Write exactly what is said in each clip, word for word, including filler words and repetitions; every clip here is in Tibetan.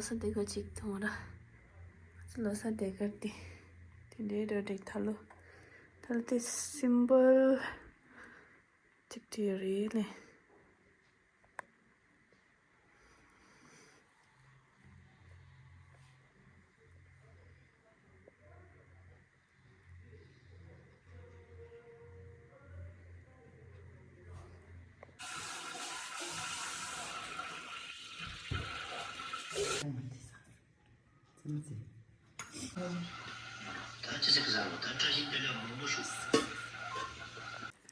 ས་དེ་ག་ཅིག་མཐོང་ར། ལོ་ས་དེ་ག་དེ། དེ་འདྲའི་ར་རེད་ད་ལོ། ད་ལོ་དེ་སིམ་པལ་ཅིག་བྲིས་རེད་ནས།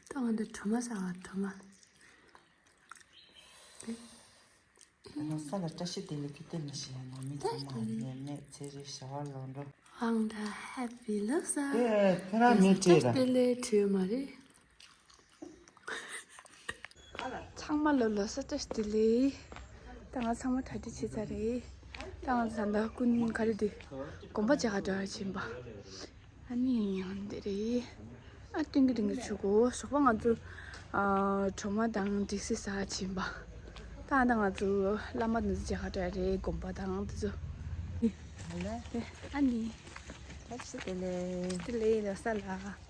ད་ང་འདི་གྲོ་མ་ཟ་བ་གྲོ་མ། ལོ་གསར་ལ་བཀྲ་ཤིས་བདེ་ལེགས་ཀྱི་བསྟན་ནས་བཤད་ཡ་ནང་མི་ཚང་མ་ནད་མེད་ཚེ་རིང་བྱ་བ་ལོངས་འགྲོ། ཨང་ད་ཧེ་པི་ལོ་གསར། ཨེ་ཁྱོད་རང་མི་བྲིས་ར། བདེ་ལེགས་བྲིས་མ་རེད། ཚང་མ་ལོ་ལོ་གསར་བཀྲ་ཤིས་བདེ་ལེགས། ད་ང་ཚང་མ་གྲ་སྒྲིག་བྱས་ཚར་རེད། ད་ང་ཚོ་ད་ལྟ་ཀུན་ག་རེ་འདི་དགོན་པ་མཇལ་ག་འགྲོ་ཡ་ཕྱིན་པ། ཨ་ནི་ཡང་འདི་རེད། ཨ་སྟོན་གྱི་རིང་གི་ཆུ་གོ་ཞོགས་པ་ང་ཚོ་ཨ་གྲོ་མ་དང་འབྲས་སིལ་ཟ་ཕྱིན་པ། ད་ཨ་ད་ང་ཚོ་བླ་མ་དེ་ཚོ་མཇལ་ག་འགྲོ་ཡ་རེད། དགོན་པ་དང་དེ་ཚོ། ཨ་ནི། བཀྲ་ཤིས་བདེ་ལེགས། བདེ་ལེགས་ལོ་གསར་ལ།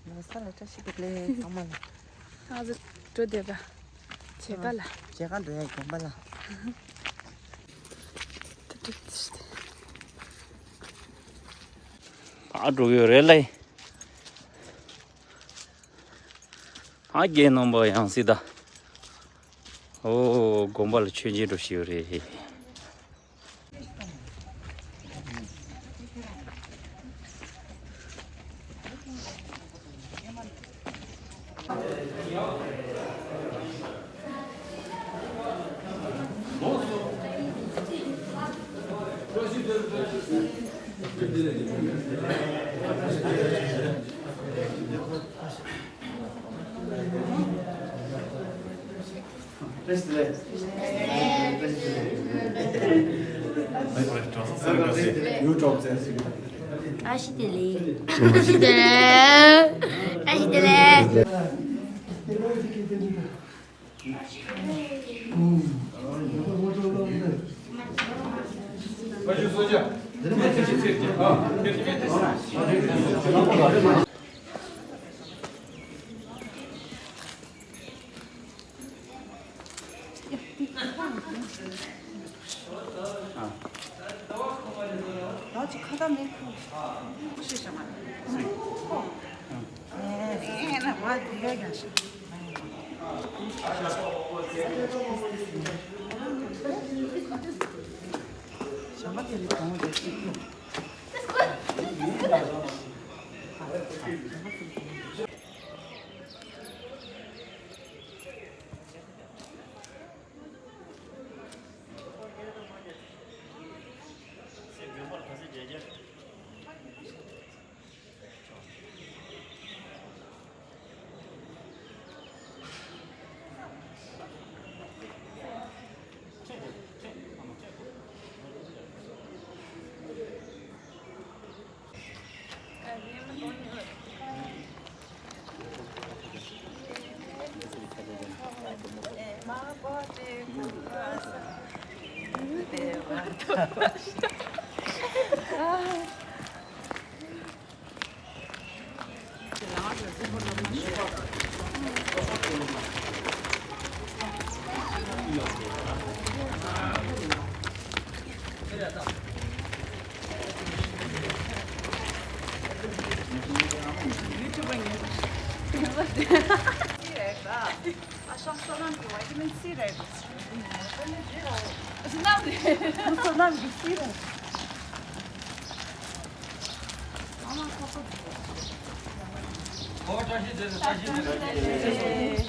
ལོ་གསར་ལ་བཀྲ་ཤིས་བདེ་ལེགས་ཚང་མ་ལ། ང་ཚོ་འགྲོ་བསྡད་པ། མཇལ་ཁ་ལ། མཇལ་ཁ་འགྲོ་ཡ་དགོན་པ་ལ། ཨ་འགྲོ་གི་ཡོད་རེད་ལེ། ཨ་རྒྱལ་ནང་པ་ཡང་སྲིད་ད། ཨོ་དགོན་པ་ལ་མཆོད་མཇལ་འགྲོ་ཞིག་ཡོད་རེད། བཀྲ་ཤིས་བདེ་ལེགས། བཀྲ་ཤིས་བདེ་ལེགས། བཀྲ་ཤིས་བདེ་ལེགས།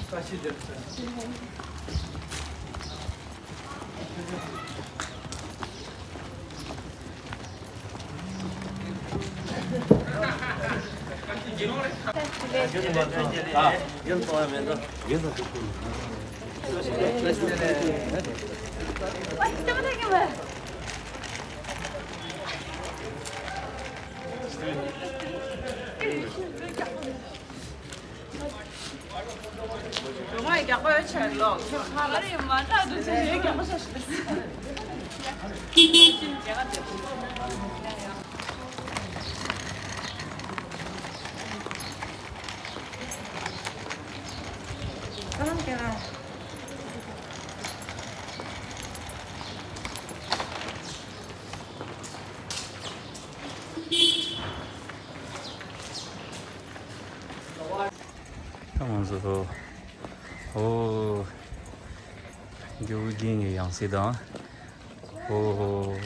བཀྲ་ཤིས་བདེ་ལེགས། ང་ཚོ་ཨོ་རྒྱལ་བོ་རྒན་གྱི་ཡང་སྲིད་དང་། ཨོ།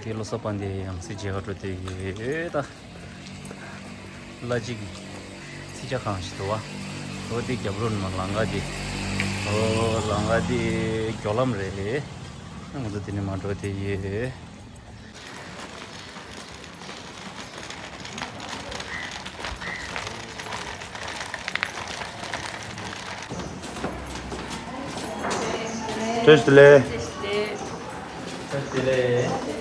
དགེ་བློ་གསར་པ་འདི་ཡང་སྲིད་མཇལ་ཁ་འགྲོ་དེ་ཡོད་ད། གླ་གཅིག་ཚིག་ཆ་གང་ཞིག་འདུག་བ། ཨོ་དེ་རྒྱབ་རོགས་ནང་ལམ་ཁ་དེ། ཨོ་ལམ་ཁ་དེ་མགྱོགས་ལམ་རེད། ང་ཚོ་དེ་ནས་མར་འགྲོ་དེ་ཡོད། བཀྲ་ཤིས་བདེ་ལེགས། བཀྲ་ཤིས་བདེ་ལེགས།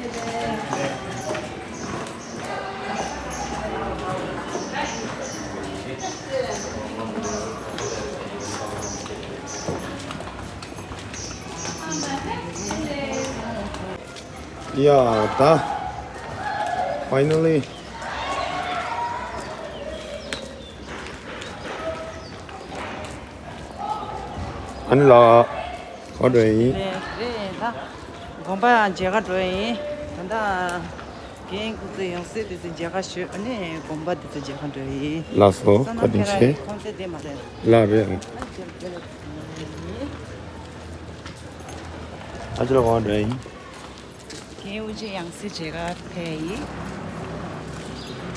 ཡ་ད། Finally. ཨ་ནི་ལགས། ག་འདྲ་ཡིན། རེད་རེད་ད། དགོན་པ་ཡང་མཇལ་ཁ་འགྲོ་ཡིན། ད་ལྟ་རྒན་སྐུ་ཚེ་ཡང་སྲིད་དེ་ཚོ་མཇལ་ཁ་ཞུས། ཨ་ནི་དགོན་པ་དེ་ཚོ་མཇལ་ཁ་འགྲོ་ཡིན། ལགས་སོ། བསོད་ནམས་བཀའ་དྲིན་ཆེ། ཁྱེད་རང་ཁོང་ཚོ་དེ་མ་རེད། ལགས་རེད། ཨ་ཅེ་ལགས་ག་འདྲ་ཡིན། རྒན་དབུ་ཅན་ཡང་སྲིད་མཇལ་ཁ་ཕེབས་ཡིན།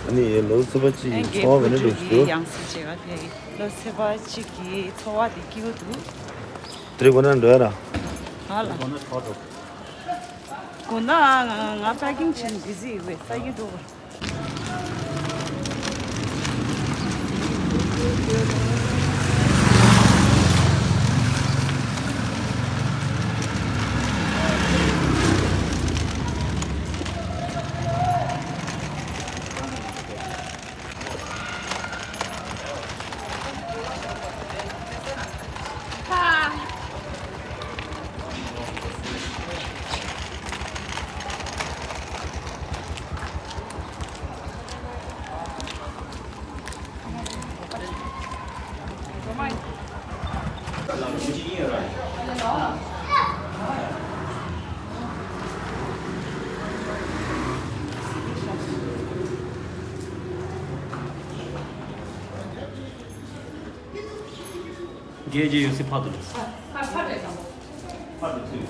ཨ་ནི་ལོ་ཚོད་པ་གཅིག་གི་ཚོར་བ་ག་འདྲ་འདུག་ཞུ། ཡང་སྲིད་མཇལ་ཁ་ཕེབས་ཡིན། ལོ་ཚོད་པ་གཅིག་གི་ཚོར་བ་དེ་སྐྱིད་པོ་འདུག་དེ་རིང་དགོང་ན་འགྲོ་ཡ་ར། ཧ་ལ། དགོང་ན་ང་ང་པེ་ཀིང་བྱེད་ནས་བི་ཟི་ཡོད་པས་ས་ཡིན་འགྲོ། རྒྱལ་གྱི་ཡོད་སྲིད་ཕར་དུ། ཕར་དུ་ཚུད།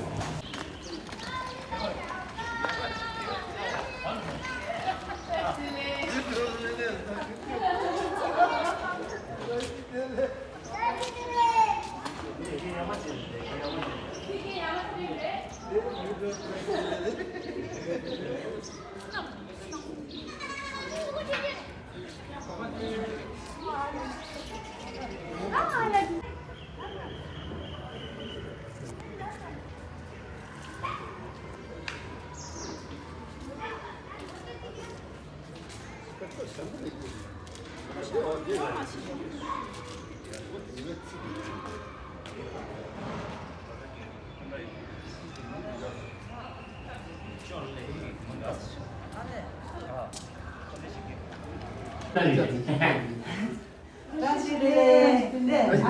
བཀྲ་ཤིས་བདེ་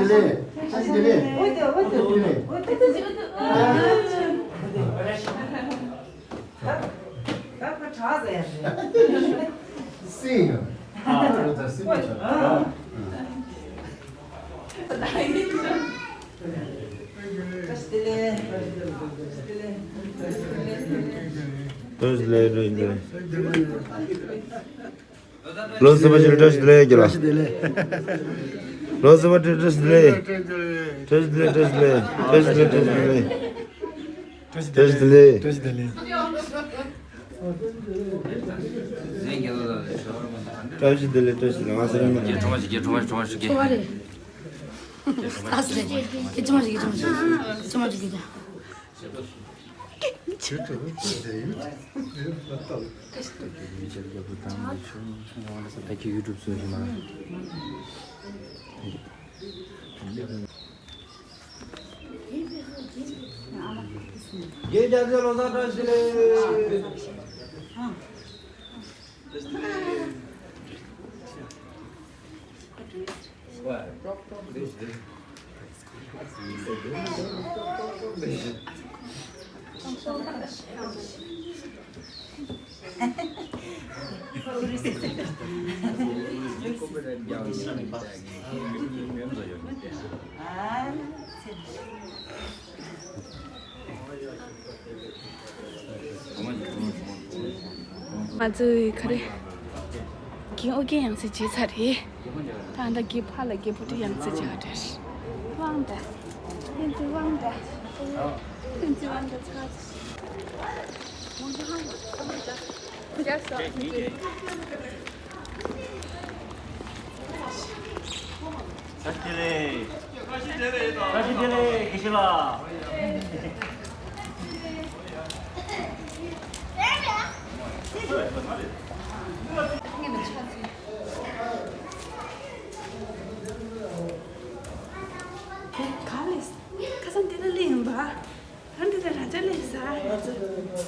ལེགས། བཀྲ་ཤིས་བདེ་ལེགས། བཀྲ་ཤིས་བདེ་ལེགས། བཀྲ་ཤིས་བདེ་ལེགས། བཀྲ་ཤིས་བདེ་ལེགས། ལོ་གསར་པ་ཅིག་བཀྲ་ཤིས་བདེ་ལེགས་རྒྱུ་ལ། བཀྲ་ཤིས་བདེ་ལེགས། ལོ་གསར་པ་ཅིག་བཀྲ་ཤིས་བདེ་ལེགས། བཀྲ་ཤིས་བདེ་ལེགས། བཀྲ་ཤིས་བདེ་ལེགས། བཀྲ་ཤིས་བདེ་ལེགས། བཀྲ་ཤིས་བདེ་ལེགས། བཀྲ་ཤིས་བདེ་ལེགས། བཀྲ་ཤིས་བདེ་ལེགས། བཀྲ་ཤིས་བདེ་ལེགས། བཀྲ་ཤིས་བདེ་ལེགས། བཀྲ་ཤིས་བདེ་ལེགས། ང་སེམས་མེད། ཁྲོ་མ་ཞིག་ཁྲོ་མ་ཞིག་ཁྲོ་མ་ཞིག་ཁྲོ་མ་ཞིག་ཁྲོ་མ་ཞིག་ཨ་སི་རེད། ཁྱེད་ཚོ་མ་ཞིག་ཁྱེད་ཚོ་མ་ཞིག་ཚོ་མ་ཞིག་གིས་ད། ད་ཁྱེད་ཡུ་ཊུབ་བཟོ་ཞིག་མ། རྒན་རྒྱལ་མཚན་ལོ་གསར་བཀྲ་ཤིས་བདེ་ལེགས། ང་ཚོའི་ག་རེ། རྒན་ཨོ་རྒྱན་ཡང་སྲིད་བྱས་ཚར་རེད། ད་ལྟ་རྒན་ཕ་ལ་རྒན་བུ་ཁྲིད་ཡང་སྲིད་བྱས་རེད། དབང་འདྲ། ཕན་ཚུན་དབང་འདྲ། ཕན་ཚུན་དབང་འདྲ་ཚ། བཀྲ་ཤིས་བདེ་ལེགས། བཀྲ་ཤིས་བདེ་ལེགས། བཀྲ་ཤིས་བདེ་ལེགས། དགེ་བཤེས་ལགས། དེ་ག་ལས། ཁ་སང་དེ་ལ་སླེབས་ཡིན་པ། ཨ་འདི་ལ་ར་ཅ་ལས་ས་ཡོད་ཚོད། རིན་པོ་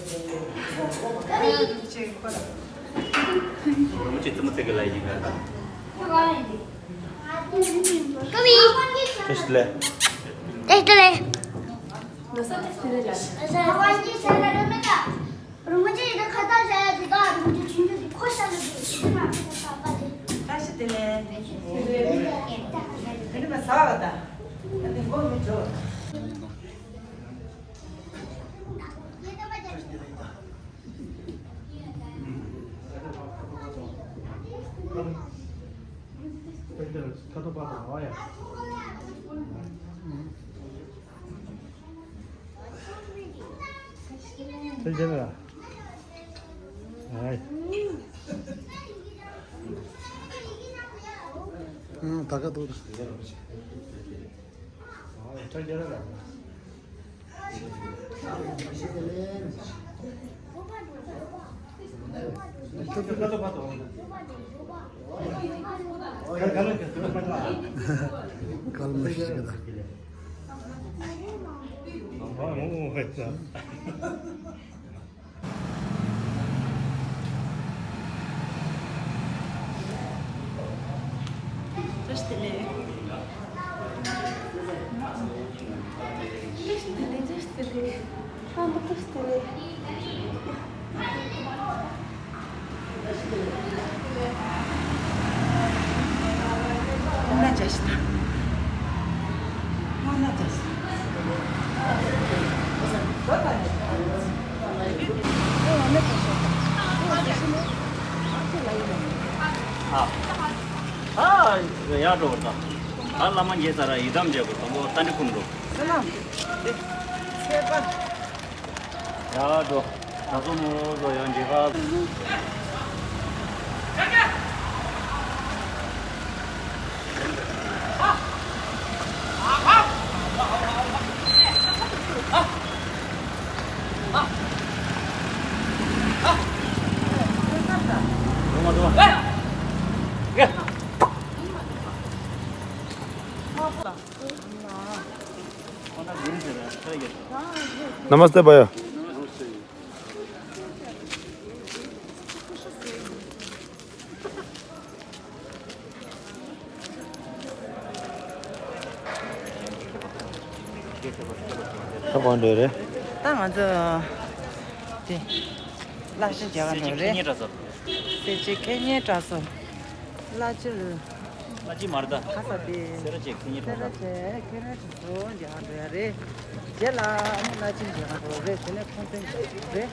ཆེ་ཁོ་ལ། རིན་པོ་ཆེ་རྩེད་མོ་རྩེ་གི་ལ་ཡིན་ན་ད། ཀ་མི། ཏེ་ཏེ་ལེ། ཏེ་ཏེ་ལེ། ལོ་སོ་ཏེ་ཏེ་ལེ་ལ། རིན་པོ་ཆེ་ཡི་ད་ཁ་བཏགས་བཞག་ཡ་དེ་དག་རིན་པོ་ཆེ་ཆུང་ཆུང་དེ་ཁོ་ཤ་ལ་དེ་ཤི་མ་ཁོ་ཁ་པ་དེ། བཀྲ་ཤིས་བདེ་ལེགས། དེ་ནི་མ་ཟ་བ་ད། ཨ་ནི་མགོ་མི་འཇོ། ད་ག་དུ། བཀྲ་ཤིས་བདེ་ལེགས། བཀྲ་ཤིས་བདེ་ལེགས། བཀྲ་ཤིས་བདེ་ལེགས། ཨ་མ་བཀྲ་ཤིས་བདེ་ལེགས། ཨ་མ་བཀྲ་ཤིས་བདེ་ལེགས། ཨ་མ་བཀྲ་ཤིས་བདེ་ལེགས། ཨ། ཨ། ཡར་འགྲོ་བར་ད། ད་བླ་མ་མཇལ་ཚར་ར་ཡི་དམ་མཇལ་དགོས། དང་པོ་རྟ་མགྲིན་ཁུལ་འགྲོ། ཚེ་ལམ། ཚེ་པ། ཡར་འགྲོ། ད་སོ་མོ་བཟོ་ཡང་མཇལ་ཁ། नमस्ते भैया। ད་གང་འདྲ་རེད། ད་ང་ཚོ་དེ་བླ་ཆེན་མཇལ་ག་འགྲོ་རེད། སེར་བྱེས་ཁེ་ཉེན་གྲགས་སོ། བླ་ཆེན། བླ་ཆེན་མར་ད། ག་ས་དེ། སེ་ར་བྱེས་ཁེ་ཉེན་གྲགས་ས། སེ་ར་བྱེས་ཁེ་ཉེན་གྲགས་སོ་མཇལ་ག་འགྲོ་ཡ་རེད། རྗེས་ལ་ཨ་ནི་བླ་ཆེན་མཇལ་ག་འགྲོ་རེད། དེ་ནས་ཁོང་ཚན་མཇལ་ག་འགྲོ་རེད།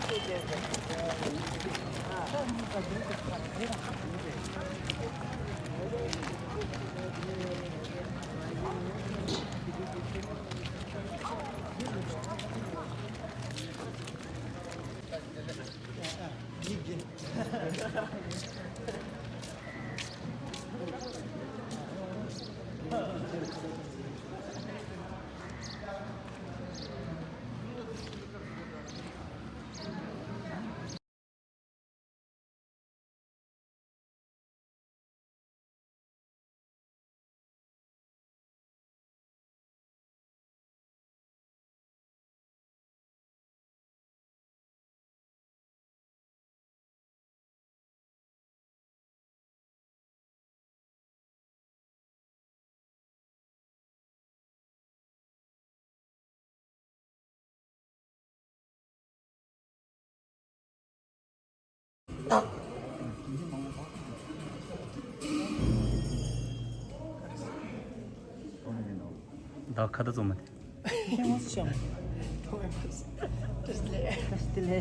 ད་ཁ་ད་ཙོ་མ་དེ། འདྲ།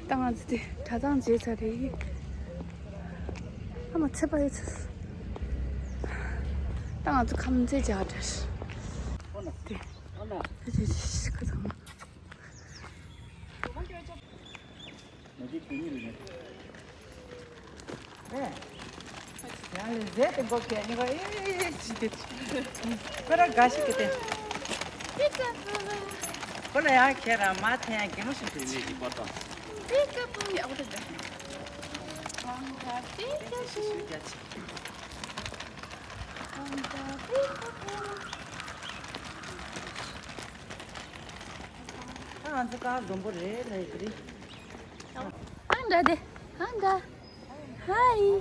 ད་ང་ཚོ་དེ་གྲྭ་ཚང་མཇལ་ཚར་རེད། ཨ་མ་ཚེ་པ་ཡོད་ཚ། ད་ང་ཚོ་ཁམས་ཚེ་རྒྱ་གྲས། དེ། ད་ཅི་ཅི་ཁ་ཚང་མ། ནད་གཞི་དེ་གཉིས་རེད་ནས། ཨེ། ཡང་ལས་ཟས་དེ་མགོ་གས་ཉི་ག་ཨེ་ཅི་དེ་ཅི། ཁོ་ར་དགའ་ཞིག་གི་དེ། ཁོ་ལ་ཡང་ཁྱེད་རང་མ་འཐེན་ཡང་གད་མོ་ཞིག་དེ་ནས་ཀྱི་པར་དང་། ཨང་ད་པི་ཀ་པུ། ཨང་ད་པི་ཀ་པུ། ཨ་ང་ཚོ་ཀ་འཛོམས་པོ་རེད་ལ་ཡི་གི་རེད། ཨང་ད་དེ། ཨང་ད། ཧའི།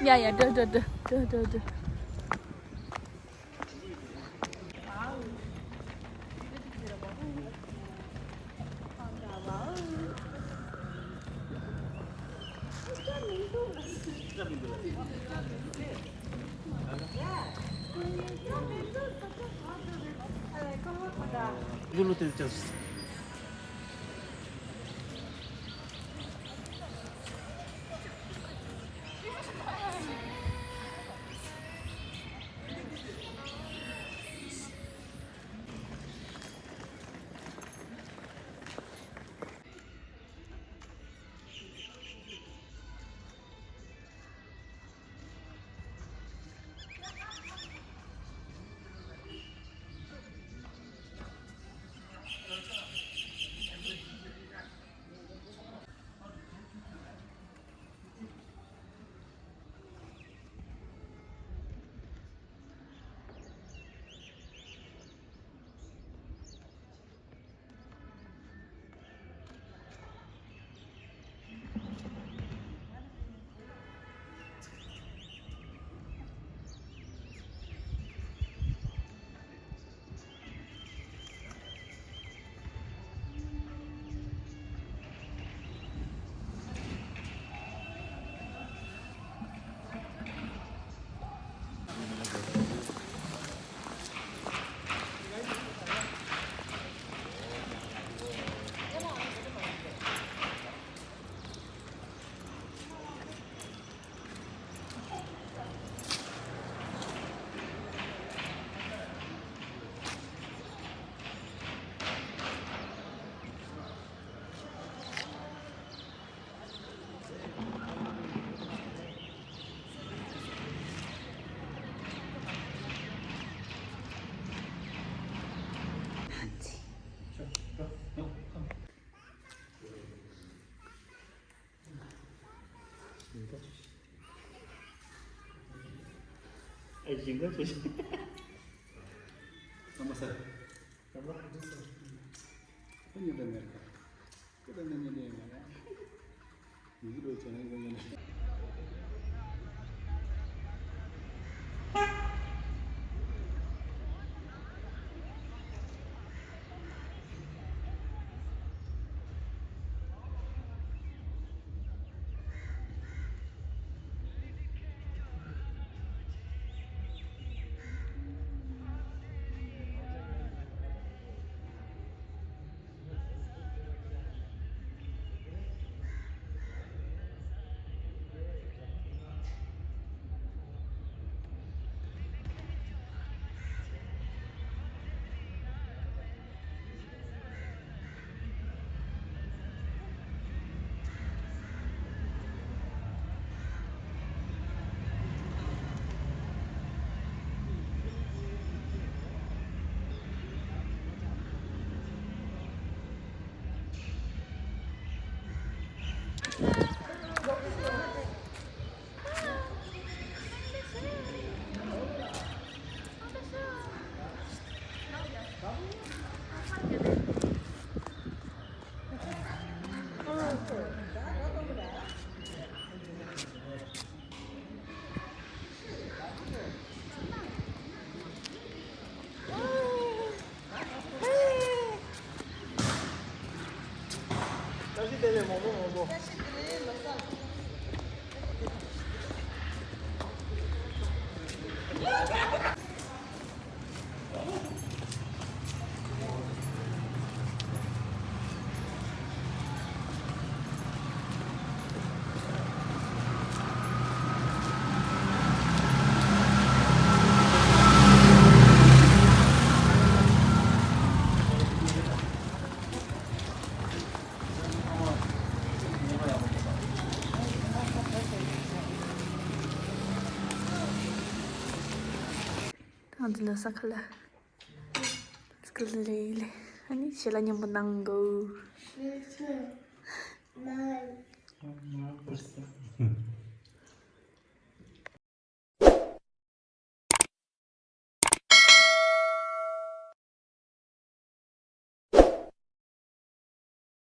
Yeah, yeah, འགྲོ, འགྲོ, འགྲོ, འགྲོ, འགྲོ, འགྲོ. ད་འདི་ལ་ས་ཁ་ལ། སྐུ་ལས་ལས། ཨ་ནི་ཞལ་ལག་མཉམ་པོ་གནང་གོ།